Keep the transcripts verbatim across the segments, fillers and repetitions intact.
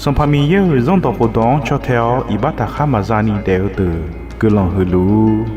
Sanqpaq Miqyaer-euq Zanrdawq khofdawq-anr caw tae-awr iqbax taqkhar maqza ni daef-eu deuq guiqlanq huiq luf-ur.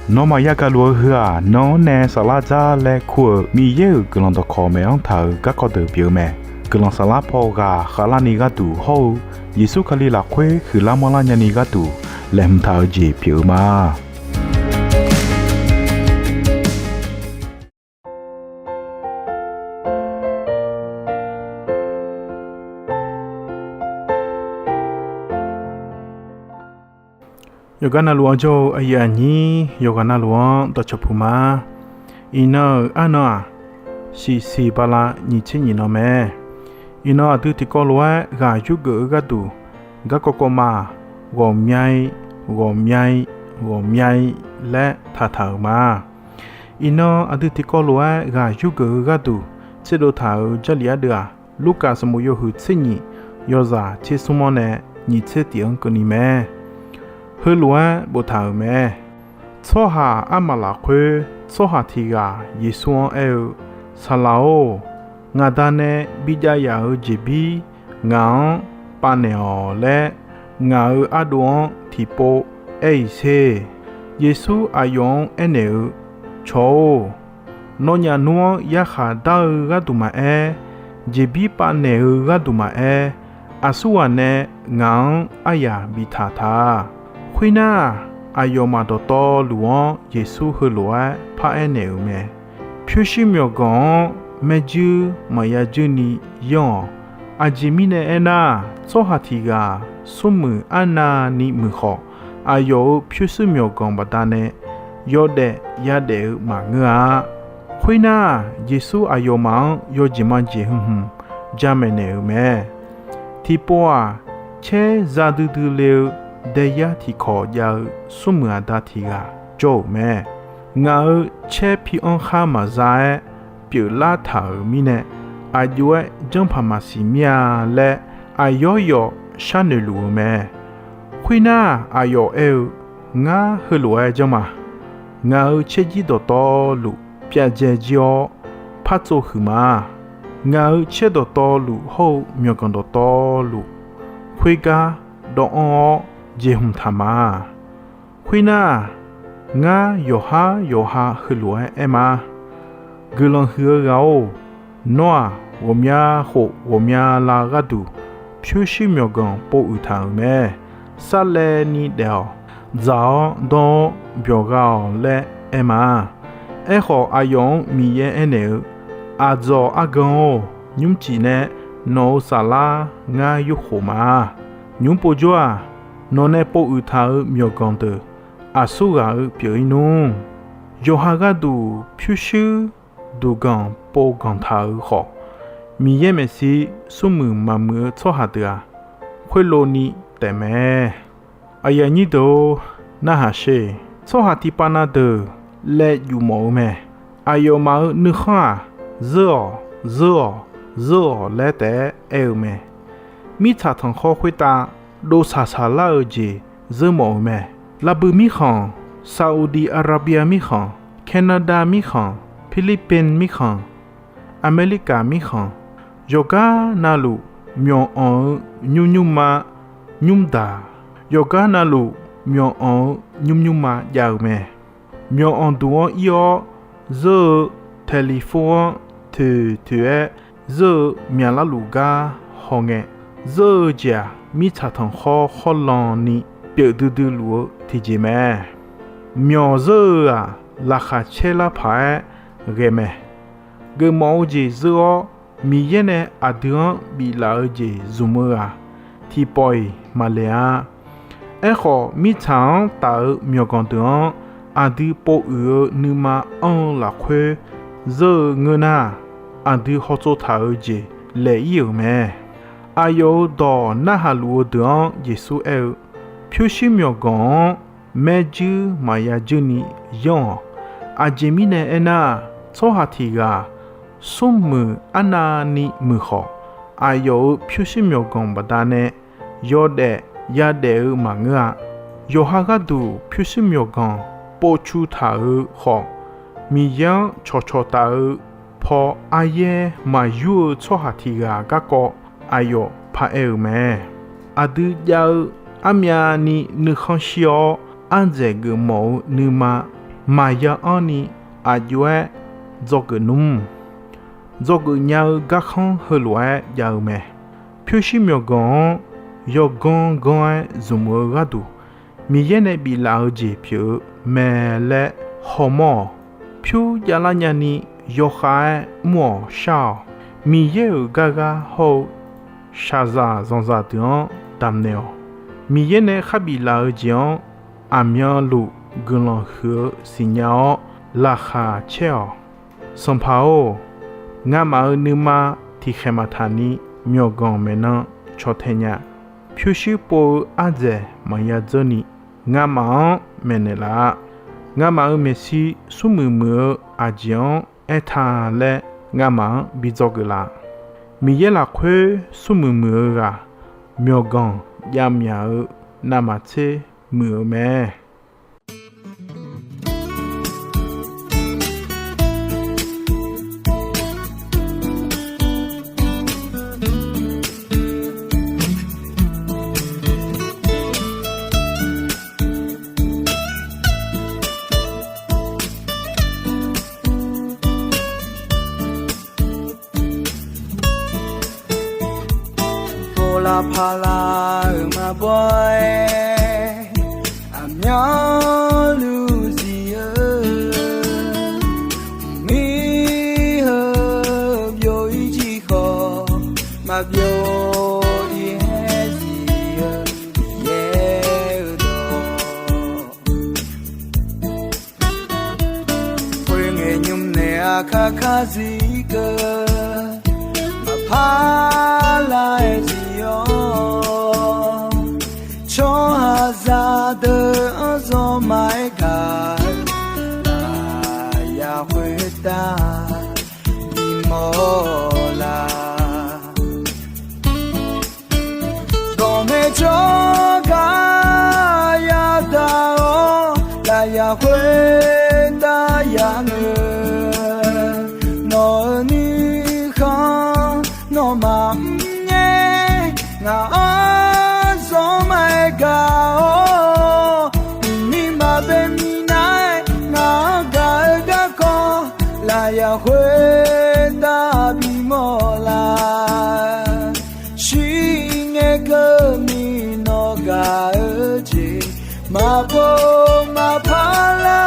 Nawmaf yagaq luf-eu heu-aq, nan-anr nae saflar dzar laer kur-euq Miqyaer-euq guiqlanq dawqkawq maeq-anr taq-euq garkawv deuq pyeuf-eu mae. Guiqlanq saflar paw ghaq khavlarni gharduq hawr-eu Yeqsur Kali lafkhoer huiqlar manrlar nyani gharduq laeqhmq taq-eu jeq pyeuf-eu ma. Yawqgar navluf-anr jawr-eu aqyuif aqnyir yawqghaq navluf-anr dawqcawq puq ma. Iqnan-euq arnan-aq, siqsiq bala nyiq tser nyiq nan mae. Iqnan aqdui tiqkawv lof-aer ghaq yurgeuf-eu gharduq, garkawv kawv ma-aq, ghawqmya-ir, ghawqmya-ir, ghawqmya-ir laer taqtaq-euq ma. Iqnan aqdui tiqkawv lof-aer ghaq yurgeuf-eu gharduq, tserdov taq-euq Jarlif ardeuv-aq, Lurkaf sanqbof yawhuiq tser nyiq, yawzaq tser smr-anr nae nyiq tser tiq-anr keuvni mae. Heulof-aer boftaq-euq mae. Tsawrhaq armaf lafkhoer tsawrhaq tiq ghaq Yeqsur-anr aer-eu, Saqlaq-or, ngaq da nae bijav yaf-euq jeqbir ngaq-anr pavnaeq-awq laer, ngaq-euq ardov-anr tiqpov aer-iq sher. Yeqsur aqyawf-anr aernaeq-eu, Cawq-or, nawnyaf nmr-anr yarkhaq dar-eu gharduq maqaer, jeqbir pavnaeq-eu gharduq maqaer, aqsurghaq nae ngaq-anr aryaq biftaq ta. Khoernar, aqyawfmaf dawqtawvluf-anr Yeqsur heulof-aer paraer naeq-euq mae. Pyurshuir myawqganq-anr maerjuir maqya juirni yanr-awq. Aqjeq mirnae aernar, tsawrhaq tiq ghaq smrmuiq arnavni muiq khawf, aqyawf-euq pyurshuir myawqganq baqdanae yawdaef yadaef-eu maqngeur-a. Khoernar, Yeqsur aqyawfmaf-anr yawjeq majeq hmq hmq jamaeq naeq-euq mae. Tiqpov-aq, caer za duidui le-eu daeyar tiqkawq jav-eu smrmuiq aqda tiq ghaq jawr-euq mae. Ngaq-euq caer pi anr khar maqza-aer pyeuflar taq-euq mirnae, aqjox-aer janrpaq maqsiq mir-a laer, aqyawf yawf sharnoeq luf-eu mae. Khoernar, aqyawf aer-eu, Ngar heulof-aer janr ma. Ngaq-euq caerjir dawqtawvluf pyavdzae jir-awr, par tsov huiq ma. Ngaq-euq caer dawqtawvluf hawr-eu myawqganq dawqtawvluf, khoergar dawvanr-awr jeqhmq taq ma. Khoernar, ngar yawqhar yawqha heulof-aer aer ma. Guiqlanq huiq-eu ghaq-or, nawr-aq, ghawqmya khof ghawqmya la gharduq pyurshuir myawqganq povuiq taq-euq mae. Sarlaevni daef-awq. Dzaq-awr dawr-awr byawq gha-awq laer aer ma. Aerkhawf, aqyawf-anr Miqyaer aernaeq-eu, Aqdzawq argan-or, nymrcif nae nawq-euq saflar ngar yurkhof ma. Nymr povjawr-aq, nawq nae povuiq taq-euq myawqganq deuq aqsurghaq-eu pyeuf-ir nmr. Yawqha gharduq pyurshuir duqganq povganq taq-euq khawf, Miqyaer maeqshi smrmuiq maqmuiq-eu tsawrhaq deuq-aq, khoerlovni taefmae. Aqyuif aqnyir deuq-or, narhaq sher. Tsawrhaq tiqpav na deuq laev juf mawf-eu mae. Aqyawfmaf-euq nuikhanr-aq, zeur-awq, zeur-awq, zeur-awq laer taef-aer aer-eu mae. Mirtsaq tanqkhawr khoertav dovsaq saqlar-eu jeq zeur mawf-eu mae. Lavbui mirkhanq, Saudi Arabia mirkhanq, Canada mirkhanq, Philippines mirkhanq, America mirkhanq, yawqgar navluf myawq anq-eu nymr nymrma nymr daq, yawqgar navluf myawq anq-eu nymr nymrma jav-eu mae. Myawq anq duq-anr ir-awr zeur-eu telephone-anr toeq toeq-aer zeur-eu myaqlar luf gar hawngae, zeur-eu jeq-aq, mirtsaq tanqkhawr khawrlan ni pyeuf duidui luf-eu tiqjeq mae. Myawq zeur-eu-aq, laqkhaq caer lar paq-aer ghae mae. Geufmawf-eu jeq zeur-awr, Miqyaer nae aqdui-anr biflaf-eu jeq zmq-eu-aq, tiqpawf-iq maqlaeq-a. Aerkhawf, mirtsaq-anr taf-eu myawqganq deuq-anr aqdui povuiq-eu nuima anr-eu lafkhoer zeur-eu ngeur nar, aqdui hawtsov taq-eu jeq laeq-ir-euq mae. Aqyawf-euq dawq narhaq luf-eu deuq-anr Yeqsur aer-eu, Pyurshuir myawqganq-anr maerjuir maqya juirni yanr-awq. Aqjeq mirnae aernar, tsawrhaq tiq ghaq smrmuiq arnavni muiq khawf, aqyawf-euq pyurshuir myawqganq baqdanae yawdaef yadaef-eu maqngeur-a. Yawqha gharduq pyurshuir myawqganq povcu taq-eu khawf, Miqyaer-anr cawqcawq taf-eu paw aryaer maqyur-eu tsawrhaq tiq ghaq garkawv aqyawf paraer-euq mae. Aqdui jav-eu armyavni nuikhanr shir-awr, ardzaeq geufmawf-eu nuima maqya anrni aqjox-aer dzawgeuf nmr. Dzawgeuf nya-eu garkhanr heulof-aer jav-eu mae. Pyurshuir myawqganq-anr yawganr ganr-aer zmq-eu gharduq, Miqyaer nae biflaf-eu jeq pyeuf-eu mae laer hawmawr-awq. Pyur javlar nyani yawkhav-aer mr-awq shar-awq. Miqyaer-euq gargar hawr-eu shaqzaq zanqzaq deuq-anr damqnaeq-awq. Miqyaer nae khar biflaf-eu jeq-anr aqmyanluf guiqlanq huiq-eu siqnya-awr laqkhaq caer-awq. Sanqpaq-or, ngamaf-euq nuima tiqkhaeq maqtaq ni myawqganq maeqnan caw tae nya. Pyurshuir pov-eu ardzaeq maqya dzeur ni ngamaf-anr maeqnaeq laf-a. Ngamaf-euq maeqshi smrmuiq muiq-eu aqjeq-anr aertaq laer ngamaf-anr bidzawgeuf laf. Miqyaer lafkhoer smrmuiq muiq-eu ghaq, myawqganq javmyaq-eu navmaqtser muiq-eu mae. Povlar parlar-euq maqbawr-aer, aqmyanluf zif-eu, mir heu byov-ir jir khawf, maqbyov-ir-aer zif-eu Miqyaer-eu dawq. Khoerngae nymr nae aqkar kar zif-ir keuv, maqpar lar-aer zif-awr, tsawrhaqzaq deuq-anr zawmar-aer gaq-eu, lafyaq khoertav bimawr laf. Dawqmaeq tsawrgaq yadaq-awr, lafyaq khoertav yamr-eu, nawq-euq nuikhanr nawmaf mrngae, ngaq-anr zawmar-aer gaq-awr, uqmir maqbae minav-aer ngaq-anr gaq-eu garkawv, lafyaq khoertav bimawr laf. Shirngae keuvni nawq gaq-eu jeq maqpov maqpar lar.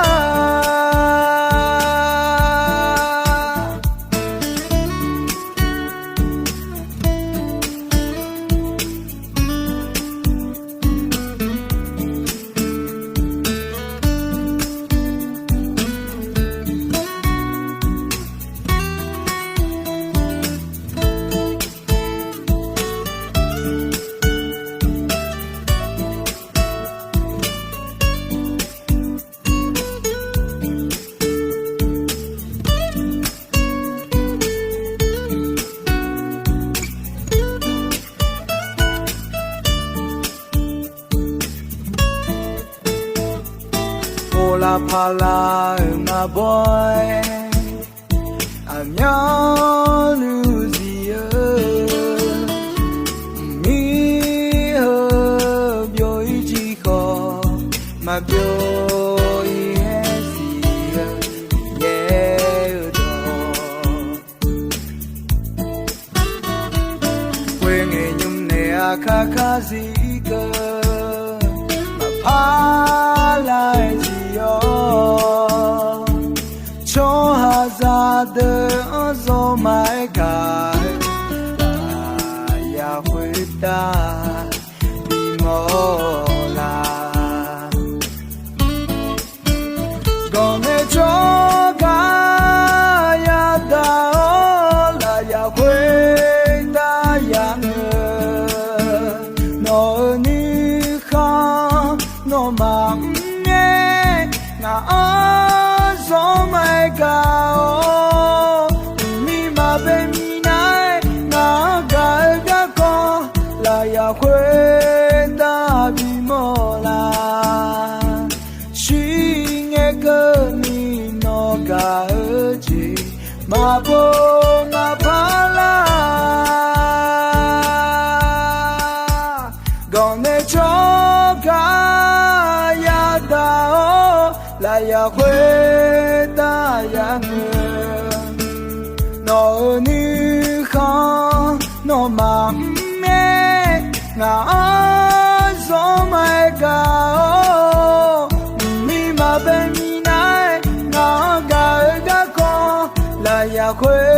Povlar parlar-euq maqbawr-aer, aqmyanluf zif-eu, mir heu byov-ir jir khawf, maqbyov-ir-aer zif-eu Miqyaer-eu dawq. Khoerngae nymr nae aqkar kar zif-ir keuv, maqpar lar-aer zif-awr, tsawrhaqzaq deuq-anr zawmar-aer gaq-eu, lafyaq khoertav bimawr laf. Dawqmaeq tsawrgaq yadaq-awr, lafyaq khoertav yamr-eu, nawq-euq nuikhanr nawmaf mrngae, ngaq-anr zawmar-aer gaq-awr, uqmir maqbae minav-aer ngaq-anr gaq-eu garkawv, lafyaq khoertav bimawr laf. Shirngae keuvni Maqpov maqpar lar, ganqnaeq tsawrgaq yadaq-awr, lafyaq khoertav yanoeq. Nawq-euq nuikhanr nawmaf mr-aer, ngaq-anr zawr ma-aer gaq-awr, mqmir maqbae minav-aer, ngaq-anr gaq-eu garkawv, lafyaq khoer